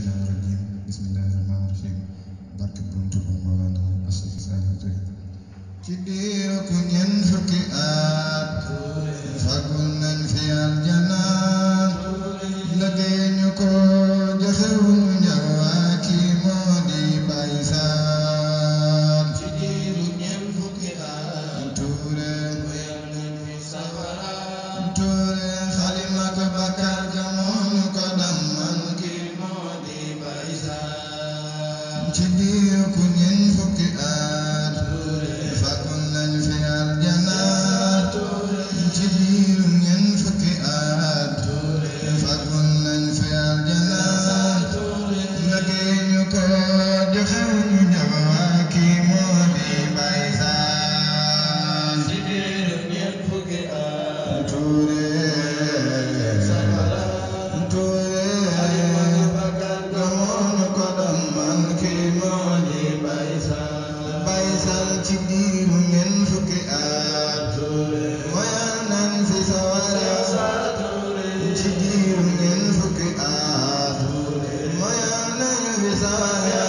الشيطان الرجيم بسم الله الرحمن الرحيم barke Borom Tuuba Mawlana Asif Saliou Touré ci diiru ku ñeent fukki at fagul nañ fi aljana liggéey ñu ko joxewuñu ñaw waa kii moo di Baye Sall ci diiru ñeent fukki at Touré wéyal nañ fi safara Touré xalima ko Bakar jamono ko damman kii moo di Baye Sall ci diiru ku ñeent fukki at fagul nañ fi aljana ci diiru ñeent fukki at fagul nañ fi aljana liggéey ñu ko joxewuñu ñaw waa kii moo di Baye Sall ci diiru ñeent fukki at Touré Touré Bakar gamoon ko damman kii moo di Baye Sall Baye Sall ci diiru ñeent fukki at moyal nañ fi sawara ci diiru ñeent fukki at moyal nañ fi sawara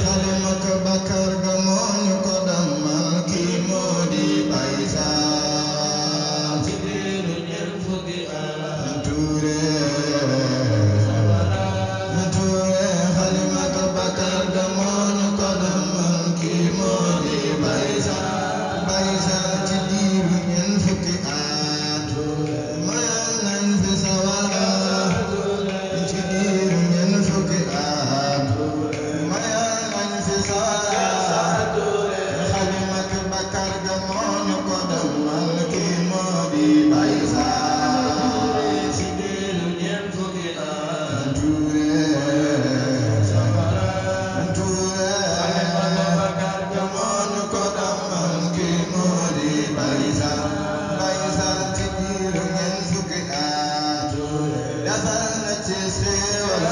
xalima ko Bakar gamoon ko damman kii moo di Baye Sall ci diiru ñeent fukki at Touré Touré xalima ko Bakar gamoon ko damman kii moo di Baye Sall Baye Sall ci diiru ñeent fukki at moyal nañ fi sawara ci diiru ñeent fukki at moyal nañ fi sawara xalima ko Bakar gamoon ko damman kii moo di Baye Sall ci diiru ñeent fukki at Touré Touré Bakar gamoon ko damman kii moo di Baye Sall Baye Sall ci diiru ñeent fukki at defal na ci xéewal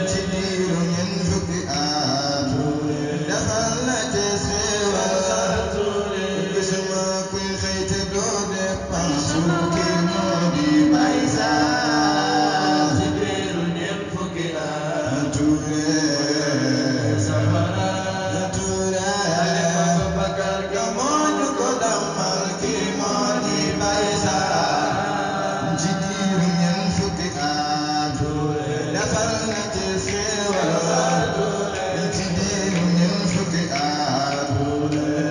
ci diiru ñeent fukki at defal na ci xéewal gisuma kuy xëy te doo dépense kii moo di Baye Sall ci diiru ñeent fukki at Touré Touré Bakar gamoon ko damman kii moo di Baye Sall ci diiru ñeent fukki at defal na ci xéewal ci diiru ñeent fukki at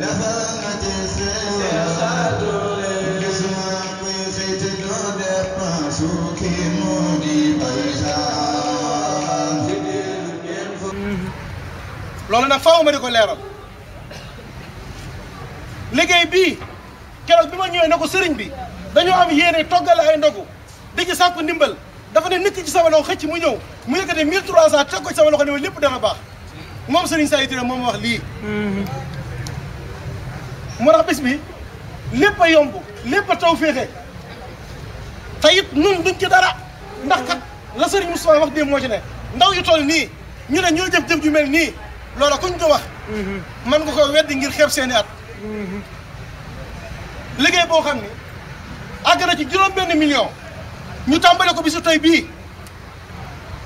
defal na ci xéewal gisuma kuy xëy te doo dépense kii moo di Baye Sall ci diiru ñeent fukki loolu nag faaw ma di ko leeral liggéey bii keroog bi ma ñëwee ne ko sëriñ bi dañoo am yéene toggale ay ndogu di ci sàkku ndimbal dafa ne nit ci sama loxo xëcc mu ñëw mu yëkkate 1300 teg ko ci sama loxo ne ma lépp dana baax moom sëriñ Saliou Touré moom wax lii. moo tax bis bi lépp a yomb lépp a taw féexe te it nun duñ ci dara ndax kat la sëriñ Moustapha wax démb moo ci ne ndaw yu toll nii ñu ne ñoo jëf-jëf ju mel nii loola kuñ ko wax man nga ko weddi ngir xeeb seeni at liggéey boo xam ni àgg na ci juróom-benn million ñu tàmbale ko bisu tey bii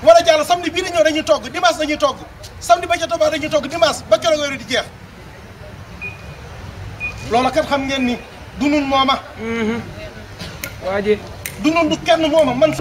war a jàll samedi bii di ñëw dañuy togg dimanche dañuy togg samedi ba ca toba dañuy togg dimanche ba keroog weer di jeex loola kat xam ngeen ni du nun mooma waa ji du nun du kenn mooma man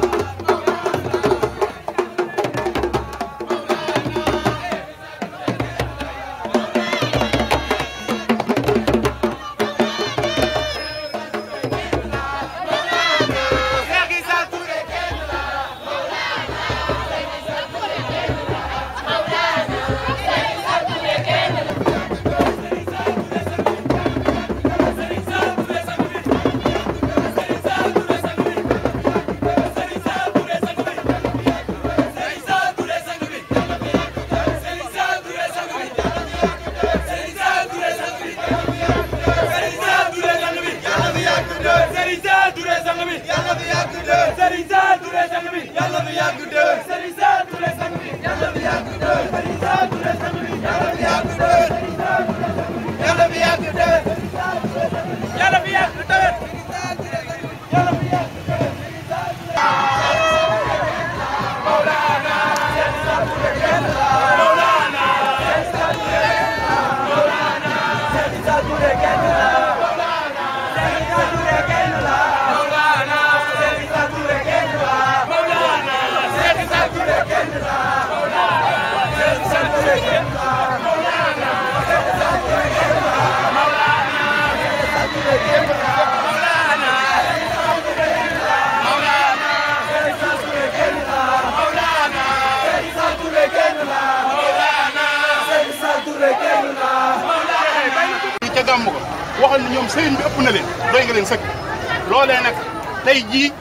Maulana xam ne ñoom sëriñ bi ëpp na leen doy nga leen sëkk loolee nag tey jii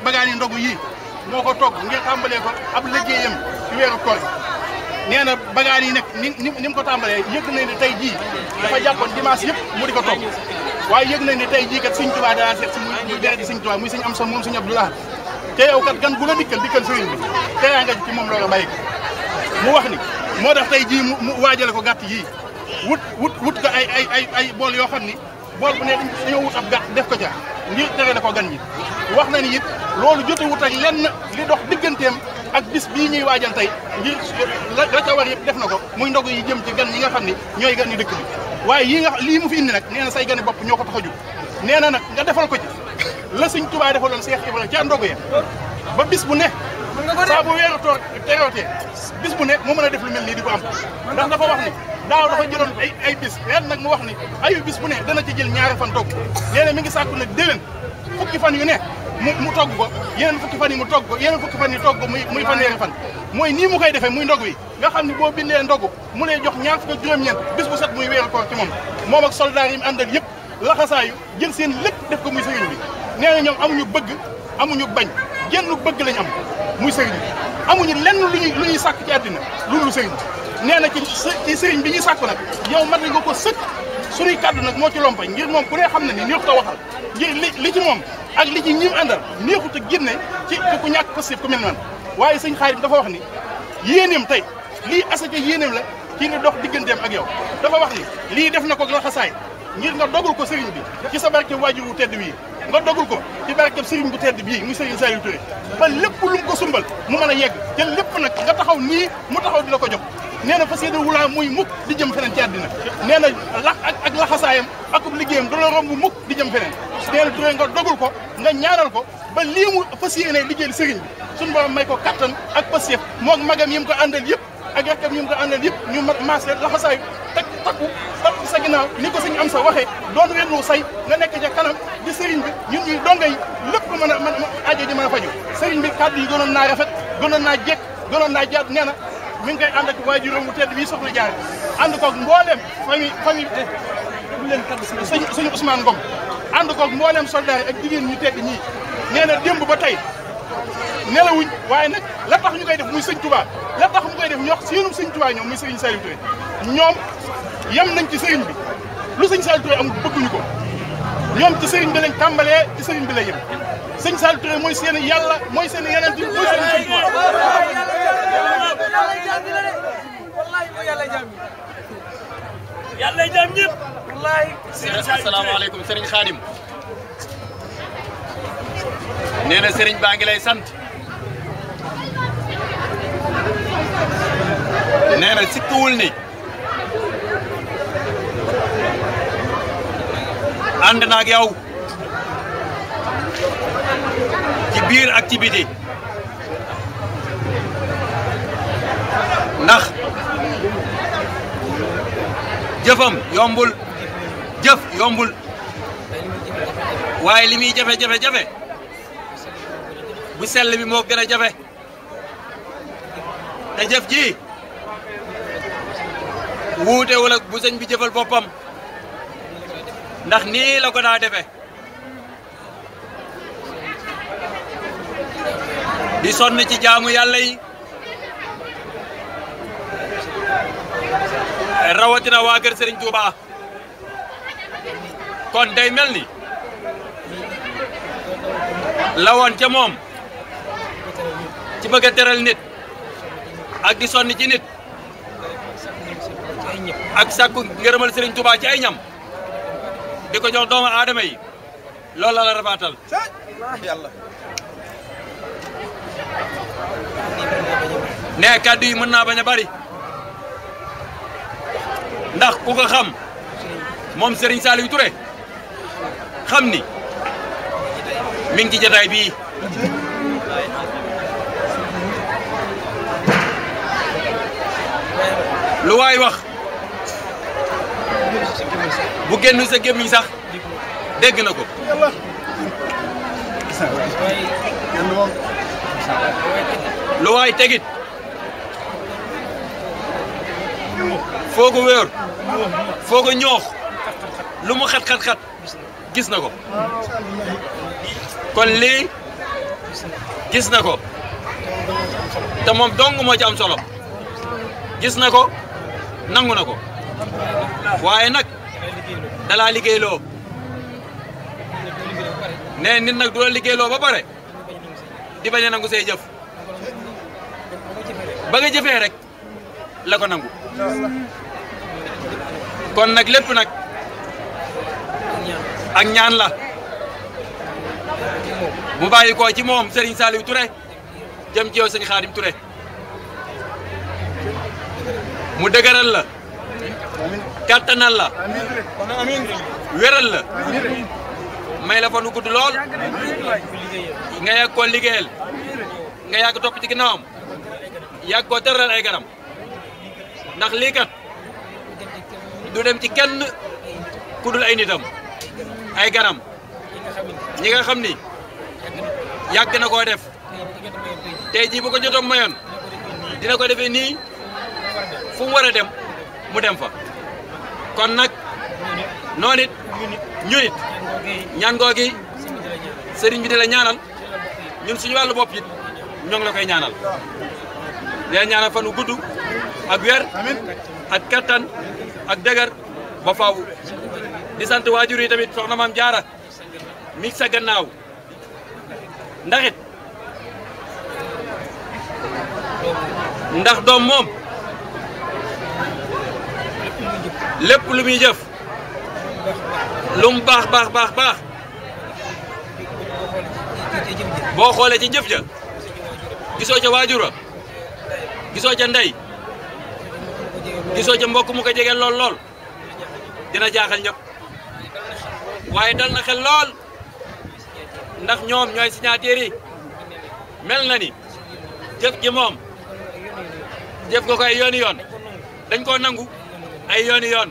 bagaani ndogu yii moo ko togg ngir tàmbalee ko ab liggéeyam ci weeru koor nee na bagaan yi nag ni mu ko tàmbalee yëg nañ ne tey jii dafa jàppoon dimanche yëpp mu di ko togg waaye yëg nañ ne tey jii kat Sëñ Tuubaa daa seet si muy deret di Sëñ Tuubaa muy Sëñ Amsa moom Sëñ Abdou Lahad te yow kat gan gu la dikkal sëriñ bi te yaa nga ci moom loola bàyyi ko mu wax ni moo tax tey jii mu waajale ko gàtt yii wut ko ay bool yoo xam ni bool bu ne dañoo wut ab gàtt def ko ca ngir tere ko gan ñi wax na ni it loolu jote wut ak lenn li dox digganteem ak bis bii ñuy waajal tey ngir la ca war yëpp def na ko muy ndog yi jëm ci gan ñi nga xam ni ñooy gan ñi dëkk bi waaye lii mu fi indi nag nee na say gani bopp ñoo ko tax a jóg nee na nag nga defal ko ci la Sëñ Tuubaa defaloon Cheikh Ibrahima ca ndogu ya ba bis bu ne saa bu weeru toor terootee bis bu ne mu mën a def lu mel nii di ko am ndax dafa wax ni daaw dafa jëloon ay bis ren nag mu wax ni ayu bis bu ne dana ci jël ñaari fan togg nee na mi ngi sàkku nag déwén fukki fan yu ne mu togg ko yeneen fukki fan yi mu togg ko yeneen fukki fan yi togg ko muy fanweeri fan mooy nii mu koy defee muy ndog wi nga xam ne boo bindee ndogu mu lay jox ñaar fukk ak juróom-ñeent bis bu set muy weeru koor ci moom ak soldat yi mu àndal yëpp laxasaayu jël seen lépp def ko muy sëriñ bi nee na ñoom amuñu bëgg amuñu bañ genn bëgg lañ am muy sëriñ bi amuñu lenn lu ñuy sàkk ci àddina loolu sëriñ bi nee na ci sëriñ bi ñuy sàkku nag yow mat nga ko sëkk suñuy kàddu nag moo ci lompañ ngir moom ku ne xam na ni neexut a waxal ngir li ci moom ak li ci ñim àndal neexut a génne ci ku ñàkk passif ku mel noonu waaye sëñ Xaadim dafa wax ni yéeneem tey lii asaka yéeneem la ci li dox digganteem ak yow dafa wax ni lii def na ko laxasaay ngir nga dogul ko sëriñ bi ci sa barke waajur wu tedd bii nga dogul ko ci barke sëriñ bu tedd bii muy sëriñ Saliou Touré ba lépp lu mu ko sumbal mu mën a yegg te lépp nag nga taxaw nii mu taxaw di la ko jox nee na fas yéene wulaa muy mukk di jëm feneen ci àddina nee na ak laxasaayam akub liggéeyam du la romb mukk di jëm feneen nee na Touré nga dogul ko nga ñaanal ko ba lii mu fas yéene liggéeyal sëriñ bi suñu borom may ko kattan ak pasiyef moog magam yi mu ko àndal yëpp ak rakkam yi mu ko àndal yëpp ñu maas laxasaayu takku sa ginnaaw ni ko sëñ am sa waxee doon wennu say nga nekk ca kanam di sëriñ bi ñun ñuy donga yi lépp mën a aajo ji mën a faju sëriñ bi kàddu yi gënoon naa rafet gënoon naa jekk gënoon naa jaat nee na mi ngi koy ànd ak waajuram mu tedd bii soxna jaar ànd koog mbooleem famille sëñ Ousmane Ngom ànd koog mbooleem soldat yi ak jigéen ñu tedd ñii nee na démb ba tey nelawuñ waaye nag la tax ñu koy def muy sëñ Touba la tax mu koy def ñox seenum sëñ Touba ñoom muy sëriñ Saliou Touré ñoom yem nañ ci sëriñ bi lu sëñ Saliou Touré amul bëgguñu ko ñoom ci sëriñ bi lañ tàmbalee ci sëriñ bi la yem sëñ Saliou Touré mooy seen yàlla mooy seen yeneen bi mooy seen sëñ yàlla jàmm ñëpp wallahi asalaamaaleykum sëriñ Xaadim nee na sëriñ baa ngi lay sant nee na sikkuwul ni ànd na ak yow ci biir ak ci biti ndax jëfam yombul jëf yombul waaye li muy jafe bu sell bi moo gën a jafe te jëf ji wuute wala bu sëñ bi jëfal boppam ndax nii la ko daa defe di sonn ci jaamu yàlla yi rawatina waa kër Serigne Touba kon day mel ni lawoon ca moom ci bëgg a teral nit ak di sonn ci nit ak sàkku ngërëmal Serigne Touba ci ay ñam di ko jox doomu aadama yi loolu la rafaatal yàlla ne kàddu yi mën naa bañ a bari ndax ku ko xam moom Serigne Saliou Touré xam ni mi ngi ci jotaay bii lu waay wax bu génn sa gémmiñ sax dégg na ko lu waay tegit foo ko wéer foo ko ñoox lu mu xat-xat-xat gis na ko kon lii gis na ko te moom dong moo ci am solo gis na ko nangu na ko waaye nag dalaa liggéeyloo nee nit nag du la liggéeyloo ba pare di bañ a nangu say jëf ba nga jëfee rek la ko nangu kon nag lépp nag ak ñaan la mu bàyyi ko ci moom Serigne Saliou Touré jëm ci yow sëñ Khadim Touré mu dëgëral la kattanal la wéral la may la fa nu gudd lool nga yàgg koo liggéeyal nga yàgg topp ci ginnaawam yàgg koo tëral ay garam ndax lii kat du dem ci kenn ku dul ay nitam ay garam ñi nga xam ni yàgg na koo def tey jii bu ko jotoon mayoon dina ko defee nii fu mu war a dem mu dem fa kon nag noonu it ñu nit ñaan googi sëriñ bi di la ñaanal ñun suñu wàllu bopp it ñoo ngi la koy ñaanal di la ñaanal fan wu gudd ak wér ak kattan ak dëgër ba faaw di sant waajur yi tamit soxna Maam Jaara mi sa gannaaw ndax doom moom lépp lu muy jëf lu mu baax boo xoolee ci jëf ja gisoo ca waajura gisoo ca ndey gisoo ca mbokk mu ko jege lool dina jaaxal ñëpp waaye dal na xel lool ndax ñoom ñooy signataires yi mel na ni jëf ji moom jëf nga ko ay yooni yoon dañ koo nangu ay yooni yoon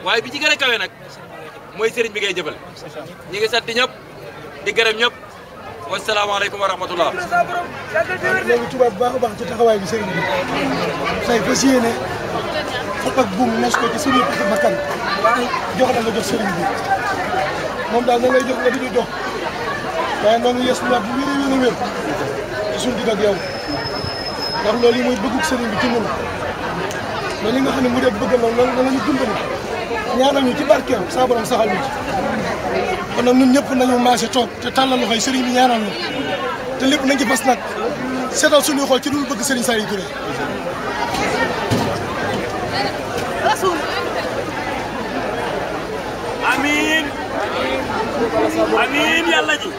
waaye bi ci gën a kawe nag mooy sëriñ bi ngay jëfal ñi ngi sant ñëpp di gërëm ñëpp wasalaamaaleykum wa rahmatullah léegi tubaab bu baax a baax ci taxawaay bi sëriñ bi say fas yéene fokk ak buum mos ko ci suñuy pexe bakkan jox da nga jox sëriñ bi moom daal da ngay jox nga di ñu jox waaye noonu yes bu wér ci suñu digg ak yow ndax loolu yi mooy bëggug sëriñ bi ci ñun mais li nga xam ne mu def bëgg noonu na nga ñu dimbali ñaanal ñu ci barkeem saa borom saxal ñu ci kon nag ñun ñëpp nañu maase toog te tàllal loxoy sëriñ bi ñaanal ñu te lépp nañ ci fas nag seetal suñuy xool ci lu bëgg sëriñ Saliou Touré amiin amiin yàlla ji